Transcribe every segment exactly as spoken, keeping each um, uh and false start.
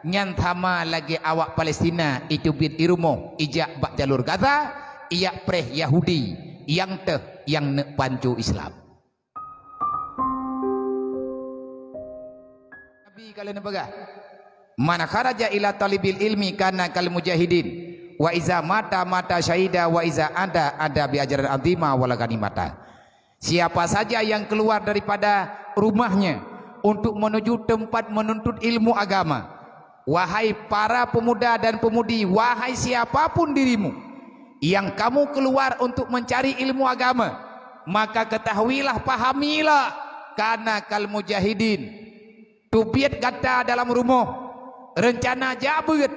Nyan sama lagée awak Palestina iteubiet i rumoh, ijak bak jalur Gaza, ijak preh Yahudi nyang teuh nyang neuk panco Islam. Nabi ka lheueh neupeugah, "Man kharaja ila talibil ilmi kana kal mujahidin, wa iza mata mata syahida, wa iza ada ada bi ajran azima wal ghanimata." Siapa saja yang keluar daripada rumahnya untuk menuju tempat menuntut ilmu agama, wahai para pemuda dan pemudi, wahai siapapun dirimu yang kamu keluar untuk mencari ilmu agama, maka ketahuilah, pahamilah, kana kal mujahidin. Teubiet gata dalam rumoh, reuncana jak beuet,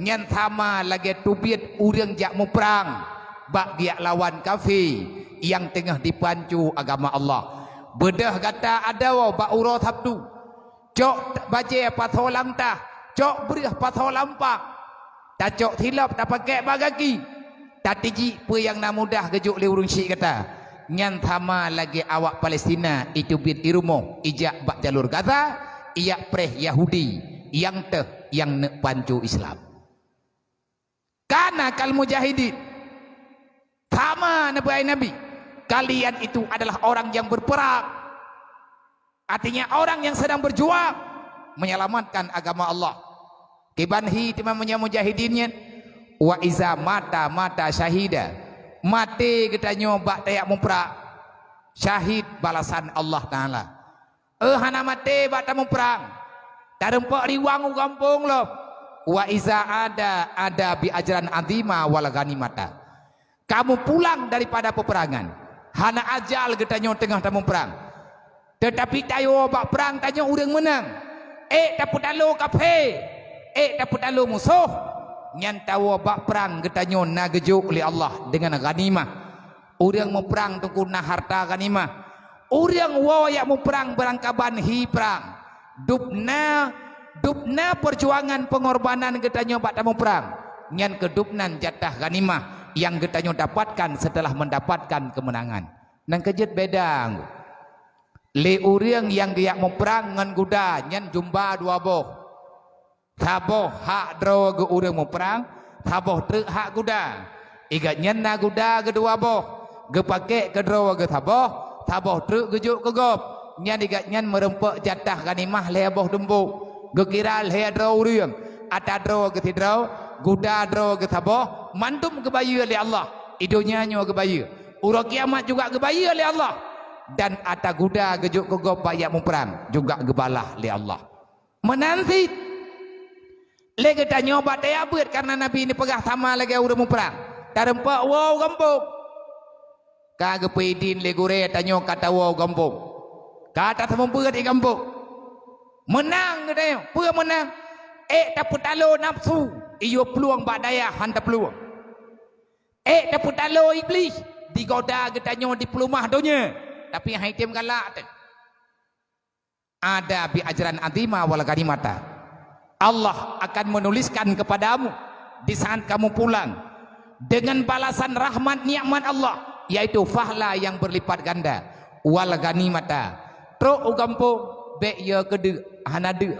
nyan sama lagée teubiet ureuëng jak muprang bak geujak lawan kafé nyang teungoh jipanco agama Allah. Beudôh gata adoe bak uroe Sabtu, cok bajée pasoe lam tah, cok breueh pasoe lam pang. Tacok silop tapakék bak gaki, tatijik peue nyang na mudah geujok lé ureuëng syiek gata. Nyan sama lagée awak Palestina iteubiet i rumoh, ijak bak jalur Gaza, ijak preh Yahudi nyang teuh nyang neuk panco Islam. Kana kal mujahidin. Sama neupeuhai Nabi, kalian itu adalah orang yang berperang. Artinya orang yang sedang berjuang menyelamatkan agama Allah. Kiban hi teuma meunyoe mujahidin nyan, wa iza mata mata syahida, maté geutanyoe bak tajak muprang, syahid balasan Allah Taala. Eh, hana maté bak tamuprang, tarumpok riwang u gampông lom, wa iza ada ada bi ajran azima wal ghanimata. Kamu pulang daripada peperangan, hana ajal geutanyoe teungoh tamuprang. Teutapi tawoe bak prang tanyoe ureuëng meunang. Ék tapeutalo kafé, ék tapeutalo musoh, nyan tawoe bak prang geutanyoe na geujok lé Allah deungon ghanimah. Ureuëng muprang teungku na harta ghanimah. Ureuëng woe jak muprang beurangkaban hi prang. Dubna, dubna peujuangan peungorbanan geutanyoe bak tamuprang, nyan keu dubnan jatah ghanimah nyang geutanyoe dapatkan seuteulah meundapatkan keumeunangan. Nyan keuh jeuet beda. Lé ureuëng nyang geujak muprang ngon guda nyan jumba dua boh. Saboh hak droe geu ureuëng muprang, saboh treuk hak guda. Igat nyan na guda geudua boh, geupakék keu droe geu saboh, saboh treuk geujok keu gob. Nyan igat nyan meurumpok jatah ghanimah lhée boh dumbok. Geukira lhée droe ureuëng, ata droe geu sidroe, guda droe geu saboh, mandum geubayeue lé Allah. I donya nyoe geubayeue. Uroe kiamat juga geubayeue lé Allah. Dan ata guda geujok keu gob bak jak muprang juga geubalah lé Allah. Meunan cit, lé geutanyoe bak tajak beuet kareuna Nabi neupeugah sama lagée ureuëng muprang, tarumpok woe u gampông. Ka geupeuidin lé gurée tanyoe ka tawoe u gampông. Ka tateumeubeut i gampông. Meunang geutanyoe, peue meunang? Ék tapeutalo nafeusu, iyue plueng bak dayah han taplueng. Ék tapeutalo Iblih, digoda geutanyoe dipeuleumah donya, tapi han item galak teuh. Ada bi ajran azima wal ghanimata. Allah akan menuliskan kepadamu di saat kamu pulang dengan balasan rahmat nikmat Allah, yaitu pahala yang berlipat ganda. Wal ghanimata. Trok u gampông, bék yo keudeuk, hana deuk.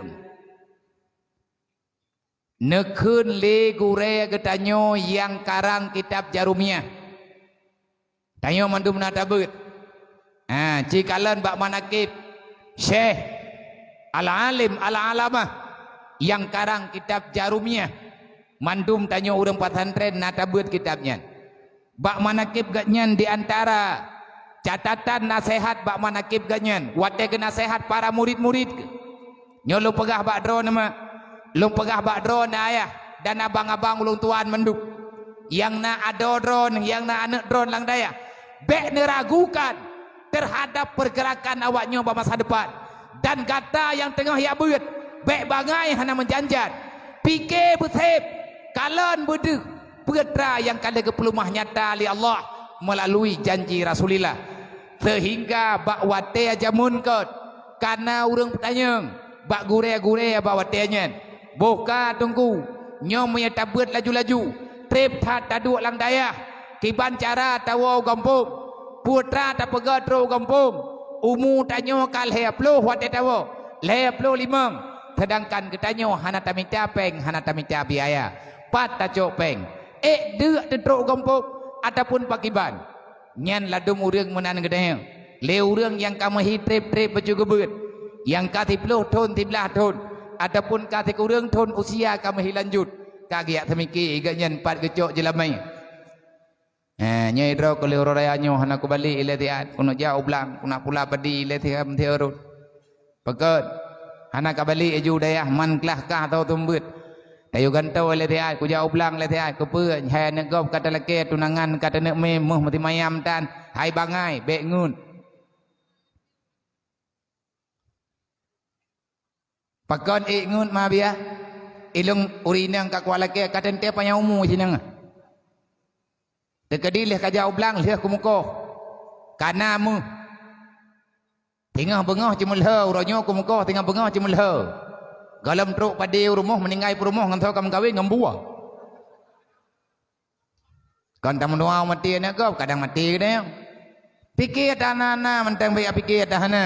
Neukheun lé gurée geutanyoe nyang karang kitab Jarumiyah. Tanyoe mandum na tabeuet. Ha, ci kalon bak manakib Syekh Al-Alim Al-Alamah nyang karang kitab Jarumiyah. Mandum tanyoe ureuëng pesantren na tabeuet kitab nyan. Bak manakib geuhnyan di antara catatan naseuhat bak manakib geuhnyan, watée geunaseuhat para murit-murit geuh. Nyoe lôn peugah bak droeneuh mak, lôn peugah bak droeneuh ayah dan abang-abang ulôn tuan mandum, nyang na adoe droeneuh, nyang na aneuëk droeneuh lam dayah, bék neuragukan terhadap pergerakan awaknyoe bak masa depan. Dan gata nyang teungoh jak beuet, bék bangai hana meujanjan. Pike beuseb, kalon beudeuh, peue atra nyang ka lheueh geupeuleumah nyata lé Allah meulalu janji Rasulillah. Seuhingga bak watée jameun kot, ka na ureuëng peutanyong bak gurée-gurée bak watée nyan, "Boh ka Teungku, nyoe meunyoe tabeuet laju-laju, treb that taduek lam dayah, kiban cara tawoe u gampông? Peue atra tapeugah trok u gampông? Umu tanyoe ka lhée ploh watée tawoe, lhée ploh limong, Seudangkan geutanyoe hana tamita péng, hana tamita biaya. Pat tacok péng? Ék deuk teutrok gampông ataupun pakiban? Nyan ladôm ureuëng meunan geutanyoe. Lé ureuëng nyang ka meuhi treb-treb bacut geubeuet, nyang ka siplôh thon, siblaih thon, ataupun ka sikureueng thon usia ka meuhi lanjut, ka geujak seumike gobnyan pat geucok jeulamé. Eh, nyoe droe keu lheueh uroe raya nyoe hana kubalek ilée siat, keuneuk jak u blang, keuneuk pula padi ilée siat meusireuen. Pakon? Hana kabalek laju dayah man klah kah atau tumbeuet. Tayue gantoe ilée siat, kujak u blang ilée siat, keupeue? Hai aneuk gob ka talakée tunangan ka taneuk mé meuh meusimayam tan, hai bangai, bék ngeut. Pakon ék ngeut ma biah? Ilông ureuëng inong ka kuat lakée ka teuntée panyang umu sineueng. Teukeudi lheueh ka jak u blang lheueh keumeukoh. Kana meuh. Singoh beungoh ceumeulhö, uroe nyoe keumeukoh singoh beungoh ceumeulhö. Gohlom trok padé u rumoh meuninggai peurumoh ngon soe ka meukawen ngon buah. Kon tameudoa maté aneuk gob, kadang maté keudeh. Pike ata hana-hana mantong bèk pike ata hana.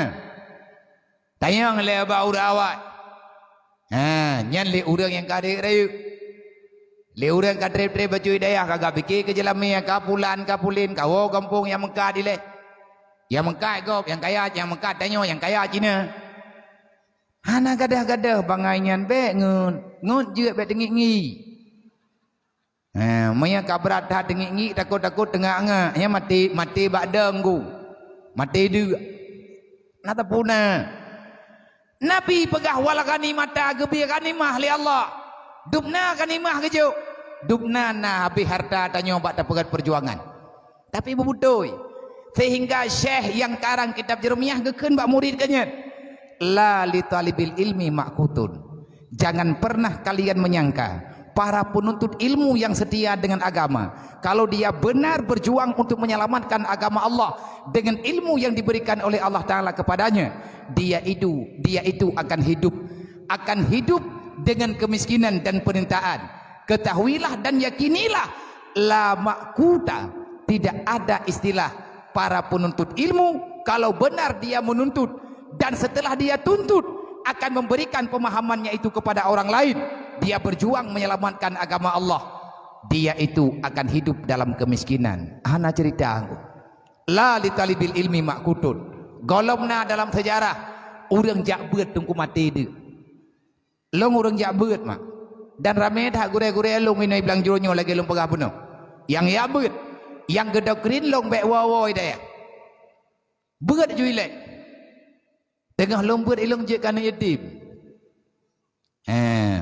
Tanyong lé bak ureueng awai. Ha, nyan lé ureueng nyang ka rayeuk-rayeuk. Lé ureueng ka treb-treb bacut dayah ka geupiké keu jeulamé, ka pulan, ka pulen, ka woe gampông nyang meukat ilée. Nyang meukat gob, nyang kaya, nyang meukat tanyoe, nyang kaya Cina. Hana gadoh-gadoh bangai nyan bèk ngeut. Ngeut jeuet bèk teungiek-ngiek. Ha, meunyoe ka brat that teungiek-ngiek, takot-takot teungak-ngak, nyan maté, maté bak dong gu. Maté deuk. Na teupeu na. Nabi peugah, "Wal ghanimata," geubri ghanimah lé Allah. Dubna ghanimah geujok. Dubna na habéh hareuta tanyoe bak tapeugét peujuangan. Tapi beubeutôi. Sehingga syekh nyang karang kitab Jurumiyah geukheun bak murid geuh nyan, "La li talibil ilmi ma'kutun." Jangan pernah kalian menyangka para penuntut ilmu yang setia dengan agama, kalau dia benar berjuang untuk menyelamatkan agama Allah dengan ilmu yang diberikan oleh Allah Ta'ala kepadanya, dia itu, dia itu akan hidup, akan hidup dengan kemiskinan dan penderitaan. Ketahuilah dan yakinilah, la ma'kuta, tidak ada istilah para penuntut ilmu, kalau benar dia menuntut dan setelah dia tuntut akan memberikan pemahamannya itu kepada orang lain, dia berjuang menyelamatkan agama Allah, dia itu akan hidup dalam kemiskinan. Hana cerita. La li talibil ilmi ma'kutun. Gohlom na dalam sejarah ureueng jak beuet teungku maté deuk. Lôn ureueng jak beuet mak. Dan ramé that gurée-gurée lôn inoe blang jroh nyoe lagée lôn peugah bunoe. Nyang jak beuet, nyang geudoktrin lôn bèk woe-woe dayah. Beuet ju ilée. Teungoh lôn beuet ilôn jeuet keu aneuk yatim. Eh,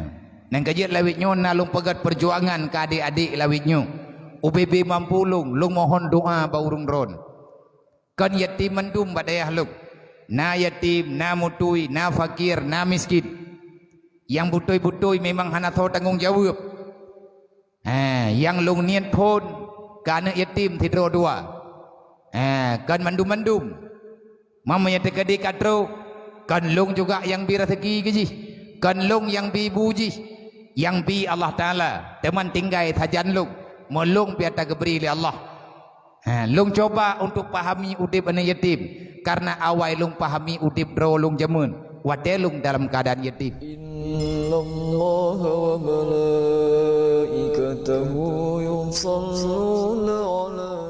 nyang ka jeuet lawét nyoe na lôn peugét peujuangan keu adék-adék lawét nyoe. Ubé-bé mampu lôn, lôn mohon doa bak ureueng droen. Kon yatim mandum bak dayah lôn. Na yatim, na mutui, na fakir, na miskin. Nyang beutôi-beutôi memang hana soe tanggong jaweueb. Ha, nyang lôn niet phon keu aneuk yatim sidroe dua. Ha, kon mandum-mandum. Meunyoe teukeudi ka trok, kon lôn juga nyang bi raseuki keu jih, kon lôn nyang bi bu jih, nyang bi Allah Taala, teuma tinggai sajan lôn, meulôn pih ata geubri lé Allah. Ha, lôn cuba untuk pahami udeb aneuk yatim, kareuna awai lôn pahami udeb droe lôn jameun watée lôn dalam keuadaan yatim. Innallaha wa malaikatahu yusalluna ala